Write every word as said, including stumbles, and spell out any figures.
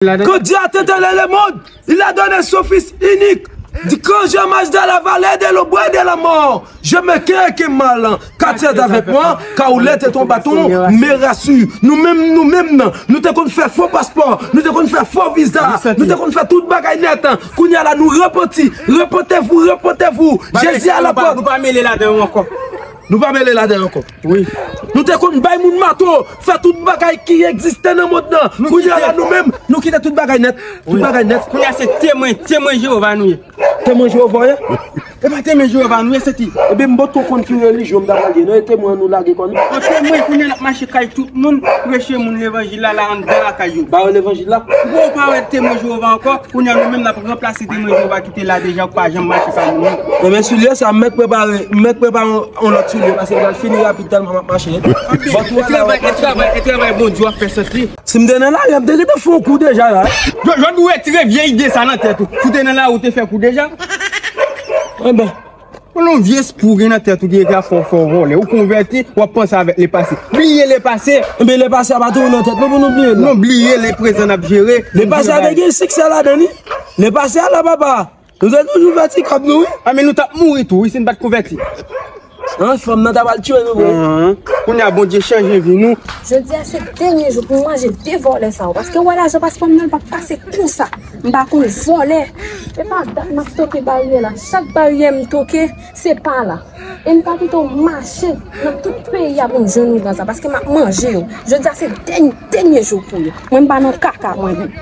Que Dieu a tant aimé le monde, il a donné son Fils unique, que je marche dans la vallée de l'ombre et de la mort, je me crains que mal, car tu es avec moi, car où l'être ton bâton me rassure. Nou menm, nou menm, nou te konn fè fo paspò, nou te konn fè fo viza, nou te konn fè tout bagay nèt. Kounye a la, nou repanti. Repentez-vous, repentez-vous. Jezi a la pòt. Nou pa mele ladan yo ankò. Nou pa mele ladan yo ankò. Wi. Nou te konn bay moun mato, fè tout bagay ki egziste nan mond nan. Kounye a la, nou menm, nou kite tout bagay nèt. Tout bagay nèt. Kounye a se temwen, temwen Jewova nou ye. Temwen Jewova w ye? E pa temwen Jewova nou ye, sèti. Ebyen, m potko konn ki relijyon m ta pral ye, non? E temwen nou lage kò nou? An temwen, kounye a n ap mache kay tout moun, preche moun levanjil la, la anndan lakay yo. Ba yo levanjil la. Ou pa wè temwen Jewova ankò? Kounye a nou menm n ap ranplase temwen Jewova ki te la deja, ou pa janm mache kay moun non. Ebyen, soulye sa, m mèt prepare, m mèt prepare yon, yon lòt soulye, paske l pral fini rapid tèlman m ap mache. Bon, e travay, e travay, e travay Bondye w ap fè sèti. Si m te nan lari a, m te gentan fè yon kou deja la. Jòd ou retire vye ide sa nan tèt ou. Si w te nan lari, ou te fè kou deja. Enben. Yon vye espri w gen nan tèt ou ki ka fè w, fè w vòlè. Ou konvèti, w ap panse avèk lepase. Bliye lepase. Enben, lepase a pa toujou nan tèt nou pou nou bliye l. Non, bliye leprezan n ap jere. Lepase a te gen siksè ladan li. Lepase a la, papa. Nou te toujou fè ti kòb nou, wi. A, men nou t ap mouri tou, wi, si n pa t konvèti. An, fanm nan ta pral tiye nou vre. Kounye a Bondye chanje vi nou. Jodi a se dènye jou pou m manje de vòlè sa yo. Paske w wè lajan paspò m nan, l p ap pase konsa. M pa konn vòlè. E pa dat m ap toke baryè la. Chak baryè m toke, se pa la. E m ta pito mache nan tout peyi a pou m jwenn ougan sa. Paske m ap manje yo. Jodi a se dènye, dènye jou pou yo. Mwen m pa nan kaka mwen menm.